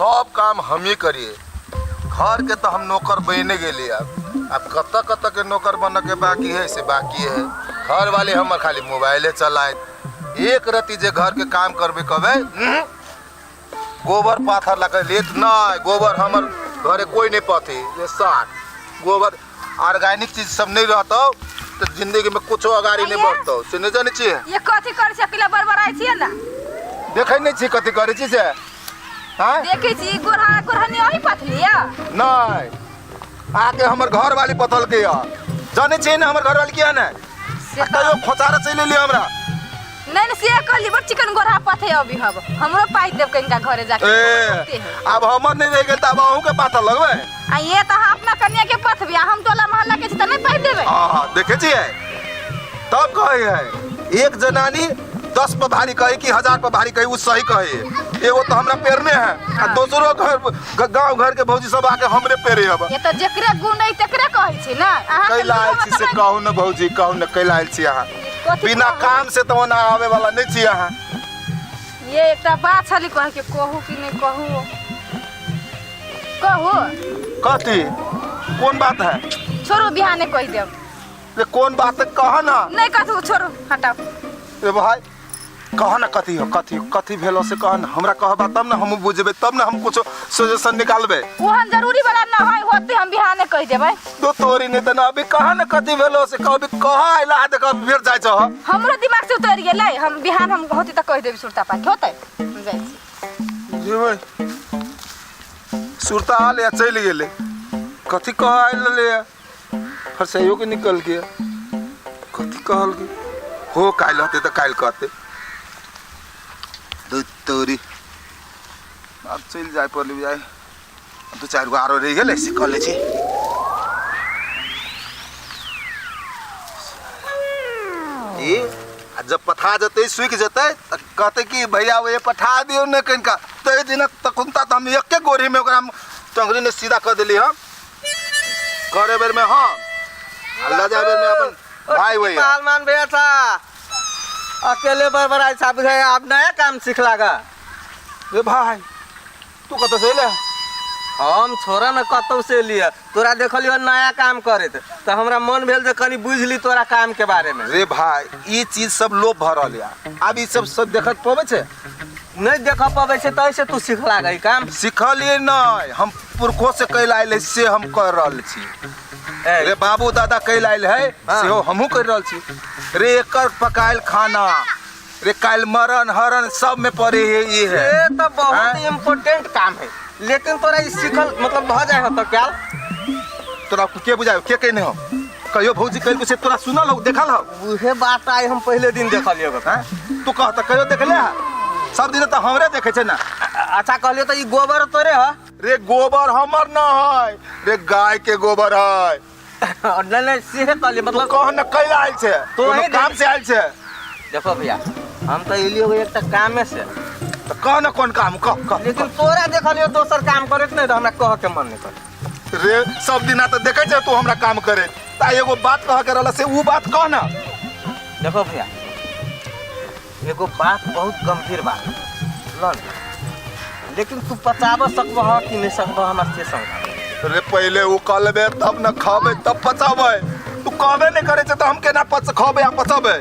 सब काम हमही करिए। घर के तो हम नौकर बने गेली। अब कत कत के नौकर बन के बाकी है से बाकी है। घर वाले हमर खाली मोबाइले चलाए, एक रति जे घर के काम करबे कबे गोबर पाथर लगा लेत नहीं। गोबर हमर घरे कोई नहीं पथी ये साथ गोबर ऑर्गेनिक चीज सब नहीं रहतो तो जिंदगी में कुछो अगाड़ी नहीं बढ़तो, से नहीं जाने छियै। ये कथी करै छै अकेला बड़बड़ाइ छियै ने? देखै नहीं छी कथी करै छी से? हाँ, देखै छी गोरहा गोरहनी अही पथली या? नहीं, आके हमर घर वाली पथल के या जाने छियै ने हमर घर वाली किया ने से कहियो खोचारा चलि एलियै हमरा। नहीं नहीं, से कहली बड़ चिकन गोरहा पथे अभी हब हमरो पाइ देब कनिका घरे जाके। ए, आब हमर नहीं रहि गेल तऽ आब अहूँ के पाथर लगबै। आ ये तऽ अहाँ अपना कन्या के पथबी आ हम टोला मोहल्ला के छी तऽ नहीं पाइ देबै। हाँ, देखे छियै तब कहै है एक जनानी 10 पर भारी कहे कि 1000 पर भारी कहे, उ सही कहे। एगो तो हमरा पेरने है आ दोसरो घर गांव घर के भौजी सब आके हमरे पेरे अब। ये तऽ जेकरे गुण है तेकरे कहै छै ने अहाँ के। कैला आयल छी से कहू ने भौजी, कहू ने कैला आयल छी अहाँ? कथी बिना कहू? काम से तो ओना आवे वाला नहीं छी अहाँ। ये एकटा बात छली कहे के, कहू कि नहीं कहू? कहू। कथी, कोन बात है? छोड़ू, बिहाने कहि देब। ये कोन बात है कह ना। नहीं कथू, छोड़ू, हटाओ। ए भाई, कह ना कथी हो, कथी कथी भेलो से कह ना हमरा। कहबा तब ना हम बुझबे, तब ना हम कुछ सजेशन निकालबे। ओहन जरूरी वाला न है, होते हम बिहाने कहि देबै। तो तोरी नहीं त ना अभी कह ना कथी भेलो से कह। अभी कह आइला देख फिर जाय छह। हमरो दिमाग से उतरि गेलै। हम बिहान हम होते तऽ कहि देबै, सुरता पाठ होते, हम जाइ छी। जेबै सुरता आल या चलि गेलै। कथी कह आयल रहलै? फरसाइयो के निकल गया। कथी कहल गे? हो काल्हि होते तऽ काल्हि कहते। दू तोरी, आब चलि जाय पड़लै। जाय दू चारि गो आरो रहि गेलै से कऽ लै छी। ई आ जब पठा जेतै, सुखि जेतै तऽ कहतै कि भैया ओ पठा दियौ ने कनिका। ताहि दिनक तखुनता तऽ हम एके गोढ़ीमे ओकरा टंगरी ने सीधा कऽ देली। हम करे बेर में हम आ लऽ जाय बेर में अपन भाई वही। पहलवान भैया था अकेले बड़बड़ाई साहब है, आप नया काम सीख लागा। रे भाई, तू कतऽ से एले? हम छोड़ा न कतौ से लिए, तोरा देखलियो नया काम करैत तऽ हमरा मन भेल जे कनि बुझि ली तोरा काम के बारे में। रे भाई, ई चीज सब लोप भऽ रहल या। आब ई सब सब देखत पबै छै? नहि देख पबै छै तऽ ऐसे तू सीख लागे काम? सिखलियै नहि, हम पुरखो से कैल आयल है से हम कर रहल छी। ए, रे बाबू दादा कैल आयल है। हाँ। सेहो हमहूँ कर रहल छी। रे एकर पकायल खाना रे काल्हि मरण हरण सब में पड़े है ई है। ये तो बहुत हाँ? इम्पोर्टेंट काम है, लेकिन तोरा ई सीखल मतलब भऽ जाए हो तो क्या? तोरा के बुझायो, के कहने हो? कहियो भौजी कहियो से तोरा सुनल हो, देखल हो? उहे बात आइ हम पहले दिन देखलियो। हैं? तू कह तऽ कहियो देखले है? सब दिन तऽ हमरे देखे छै ना। अच्छा, कहलियो तऽ ई गोबर तोरे ह? रे गोबर हमर न है रे, गाय के गोबर है। नहीं नहीं, सेहे कहलियो। तू मतलब कह न कैला आयल छै? तू कोनो ही काम से आयल छै? देखो भैया, हम तो एलियो एकटा कामे से। तऽ कह न कोन काम, कह कह। लेकिन तोरा देखलियो दोसर काम करैत नहीं तऽ हमरा कह के मन नहीं करे। रे सब दिना तऽ देखे छै तू हमरा काम करे, ता एगो बात कह के रहल से ऊ बात कह ना। देखो भैया, एगो बात बहुत गंभीर बात ल ने, लेकिन तू पचाब सकबह कि नहीं सकबह हमरा से समझ। रे पहिले उ कहलबे तब न खबे तब पचाबै। तू कहबे नहीं करे छै तऽ हम केना पच खबे आ पचबै?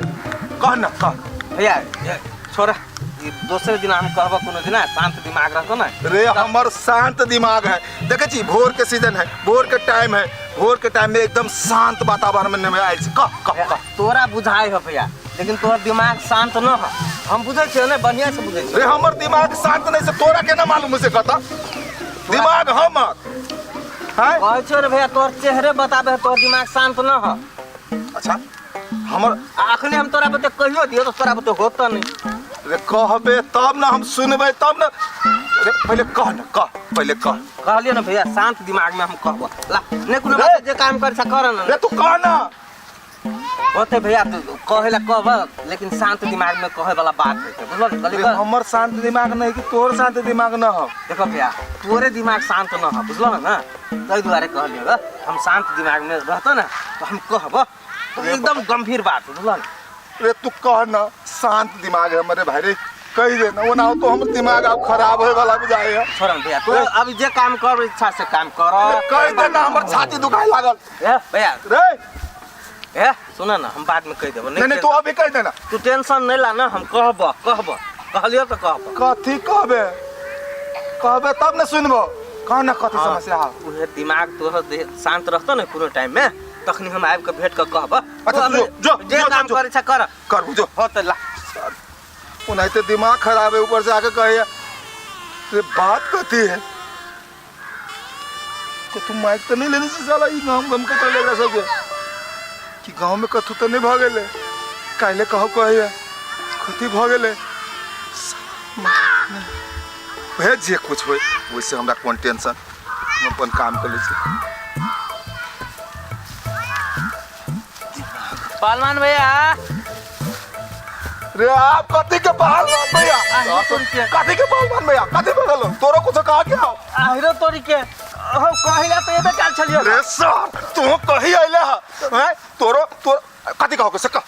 कह न, कह। भैया, छोड़, ई दोसर दिन हम कहब कोनो दिना, शांत दिमाग रहतो ना। रे हमर शांत दिमाग है। देखे छी भोर के सीजन है, भोर के टाइम है, भोर के टाइम में एकदम शांत वातावरण में में आयल छी। कह कह कह। तोरा बुझाइ हो भैया, लेकिन तोहर दिमाग शांत न हो, हम बुझै छियै ने, बढ़िया से बुझै छियै। रे हमर दिमाग शांत नहीं से तोरा केना मालूम से? कत दिमाग हमर हैं? कहै छियौ रे भैया, तोहर चेहरे बताबे है तोहर दिमाग शांत न हो। अच्छा हमर आ अखने हम तोरा बते कहियो दियो तो तोरा बते होत नहीं। रे कहबे तब ना हम सुनबे तब ना। रे पहिले कह न, कह पहिले कह। कहलियो ना भैया, शांत दिमाग में हम कहबो। ला नहीं कोनो रे। बात, जे काम कर छ कर न। रे तू कह ना। होते भैया, तू कहे ला कहब लेकिन शांत दिमाग में कहे वाला बात है, बुझल? कहली रे कह। हमर शांत दिमाग नहीं कि तोहर शांत दिमाग न हो? देखो भैया, तोरे दिमाग शांत न हो, बुझल ना? ताहि दुआरे कहलियो ग, हम शांत दिमाग में रहतो ना तो हम कहब तो एकदम गंभीर बात, बुझल? रे तू कह ना, शांत दिमाग है हमारे भाई रे। कहि देना ओना तो हमर दिमाग आब खराब होए वाला बुझाए है। छोड़ न भैया, तू अभी जे काम कर इच्छा से काम कर। कहि देना, हमर छाती दुखाए लागल। ए भैया। रे। ए सुन न, हम बाद में कहि देबो। नहीं नहीं, तू अभी कहि देना। तू टेंशन नहीं ला ना, हम कहब कहब कहलियो तो कहब। कथी कहबे? कहबे तब ने सुनबो। कह ना कथी समस्या है? उहे दिमाग तोहर शांत रहतो ने कोनो टाइम में, तखनी हम आबि के भेंट के कहब। अच्छा, तू अभी जो, जो, जे जो, काम जो। करे छ कर। कर जो। हो त ला। ओनाहिते दिमाग खराब है, ऊपर से आके कहे रे बात कथी है? तो तुम माइक तो नहीं लेने से साला ई गांव गम के चले गए सबके कि गांव में कथू तो नहीं भ गेले। काल्हे कहो कहे कथी भ गेले? हे जे कुछ होय वैसे हमरा कोन टेंशन, हम अपन काम कर लै छी। पहलवान भैया। रे आप कथी के पहलवान भैया? आहिरो तोरी के। कथी के पहलवान भैया? कथी बदल तोरो कुछ कहा क्या? आहिरो तोरी के। हम कहिला तो एबे काल छलियो। रे सर तू कही आइले ह हैं? तोरो तोर कथी कहो के से कह।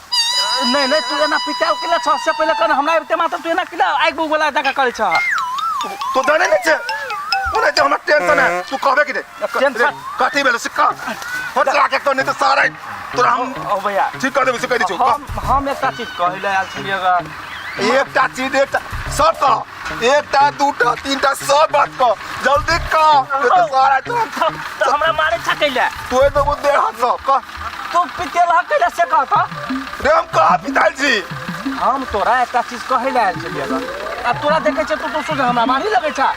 नहीं नहीं, तू एना पिताल केला छ से पहिले कन हमरा एते मात्र तू एना किला आइक बुक वाला दका करै छ। तो जाने नहीं छे। ओने जे हमरा टेंशन है, तू कहबे कि नहीं? टेंशन। कथी भेल से कह। हो चला के कहने तो सारा तोरा हम ओ भैया ठीक कर देबे से कह दै छियौ। हम एकटा चीज कहै ले आयल छलियै ग। एकटा चीज एकटा सब कह, एकटा दूटा तीनटा सब बात कह, जल्दी कह, नहीं तो सारा तोरा तो हमरा मारे छ कैले? तू एक बेगो देह हाथ सँ कह। तू पितेल ह कैले से कह त। रे हम कहाँ पिताल छी? हम तोरा एकटा चीज कहै ले आयल छलियै ग। आ तोरा देखै छियै तू तो सोझे हमरा मारी लगै छ।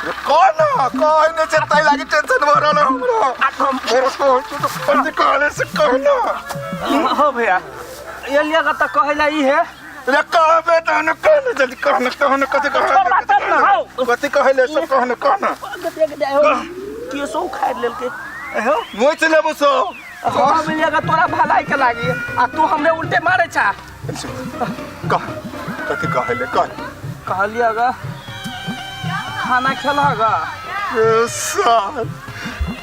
रे कह ना, कहै नहि छै ताहि लागि टेंशन भऽ रहल है हमरा। आ हम मेरे को होइ छै तऽ कथी कहले से कह ना। हो भैया, एलियै ग तऽ कहै ले ई है। रे कहबे तहन कह ना, जल्दी कह ना, कह ना, कथी कहले? छोड़ बात ना, हौ। कथी कहले से कह ना, कह ना। केसो उखाड़ि लेलकै। हो नोचि लेबो सब। हम एलियै ग तोरा भलाई के लागी आ तू हमरे उल्टे मारे छा। कह कथी कहले कह। कहलियै ग खाना खेलह ग? रे साल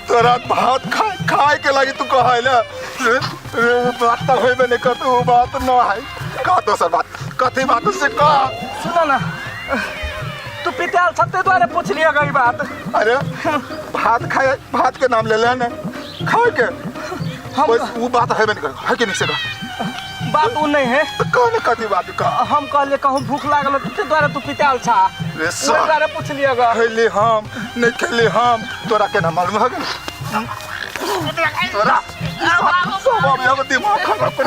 तोरा भात खाए खाए के लागी तू कहले। रे रे बात तो होइबे नहीं करत, उ बात न है। कह दोसर बात, कथी बात से कह। सुन ना, तू पिताल छते द्वारे पूछलियै ग ई बात। अरे भात खाए, भात के नाम ले ले ने खाए के। हम बस उ बात होइबे नहीं करत, है कि नहीं से कह। बात उ नहीं है। तो कह ना कथी बात कह। हम कहलियै कहूँ भूख लागल ते द्वारे तू पिताल छा। रे ओहि साल द्वारे पूछलियै ग। खेली हम नहीं खेली हम, तोरा केना मालूम हो गेल? तोरा सब अभी हम दिमाग खराब कर।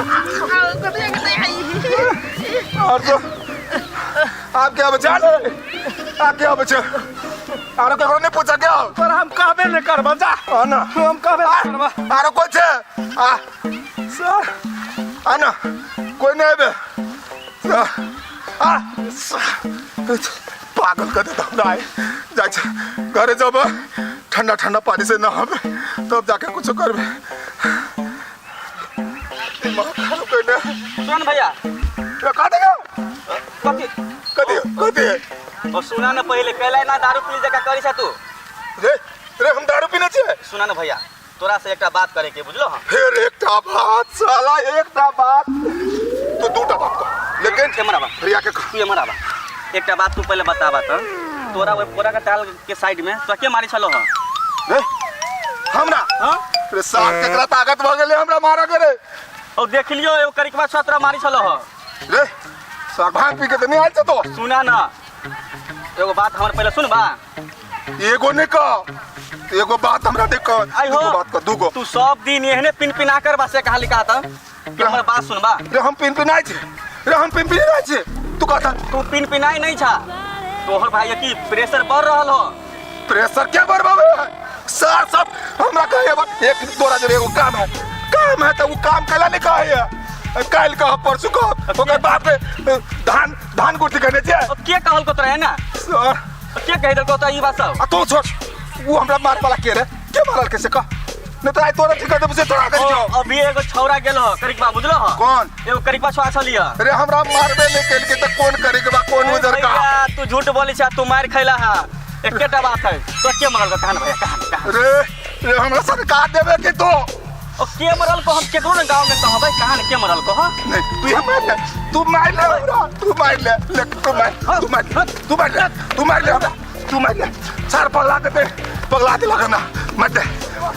और तो आप क्या बचा आप क्या बचा? आरो ककरो नहीं पूछा क्या? पर हम कहबे नहीं करब, जा। आ ना। हम कहबे नहीं करब। आरो कोई छे? आ सर आ ना, कोई नहीं आबे। आ पागल कर देता हमरा आइ। जाइ छै घरे जब ठंडा ठंडा पानी से नहाबे तब जाके कुछ करबे। दिमाग खराब कर सुन भैया। रे का देगा? कथी? कथी कथी? और सुना ना पहिले कहले ना दारू पी जका करी छ तू। रे रे हम दारू पीने छियै। सुना ना भैया, तोरा से एकटा बात करे के बुझलो हम। फिर एकटा बात साला, एकटा बात तू दूटा बात कह, लेकिन एम्हर आबा। भैया के कह। तू एम्हर आबा। एकटा बात तू पहिले बताबा त, तोरा ओइ पोरा के टाल के साइड में तोरा के मारी छलो ह? रे हमरा? हां रे सार केकरा ताकत भ गेलै हमरा मारऽ के रे? और देख लियो एगो करिकवा छो तोरा मारी छलो ह। रे सार भांग पी के त नहीं आयल छ तो। सुना ना एगो बात हमर पहिले सुनबा। एगो नहीं कह, एगो बात हमरा नहीं कह, आई हो। दूगो बात कह, दूगो। तू सब दिन एहने पिन पिना कर बस कहा लिखा त कि हमर बात सुनबा। रे हम पिन पिनाइ छी, रे हम पिन पिनाइ छी, तू कहता तू पिन पिनाइ नहीं छा। तोहर भाई की प्रेशर बढ़ रहल हो। प्रेशर के बढ़बावे है? सर सब हमरा कहे बा एक तोरा जरे एगो काम है, काम है त उ काम कैला नहीं कहे है। काल्हि कह परसू कह, ओकर बाप के धान धान कुर्ती करने छे। अब के कहल को तोरा है ना? सर के कह देलको तोरा ई बात सब? आ तू छोड़, उ हमरा मार वाला के रे, के मारल के से कह, नहीं तो आई तोरा ठीक कर देबो से तोरा कर ओ, अभी एगो छौरा गेल हो करिकबा बुझलो हो? कौन? एगो करिकबा छौरा छलिय। रे हमरा मारबे नहीं केल के त कोन करिकबा कोन उजर का? भैया, तू झूठ बोली छा, तू मार खैला हा। एकेटा बात है, तो के मारल कहां भैया, कहां कहां? रे रे हमरा सरकार देबे के तो ओ के मरल को हम केकरो ने गांव में कहबै कहाँ ने के मरल को ह नहीं तू यहाँ मार ले, तू मार ले हमरा, तू मार ले, ले तू मार, तू मार, तू मार ले, तू मार ले हमरा, तू मार ले। सर पगला देते, पगला दे लगना, मार दे,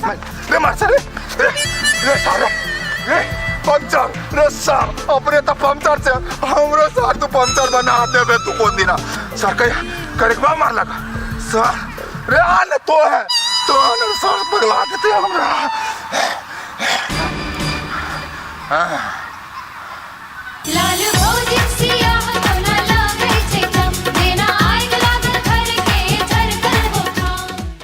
मार रे, मार सर, रे रे सर रे पंचर रे सर, अपने तो पंचर से हमरो सर तू पंचर बना देबे तू कोन दिना सर कह करे मार लगा सर रे आ ने तो है तो ने सर पगला देते हमरा। हाँ।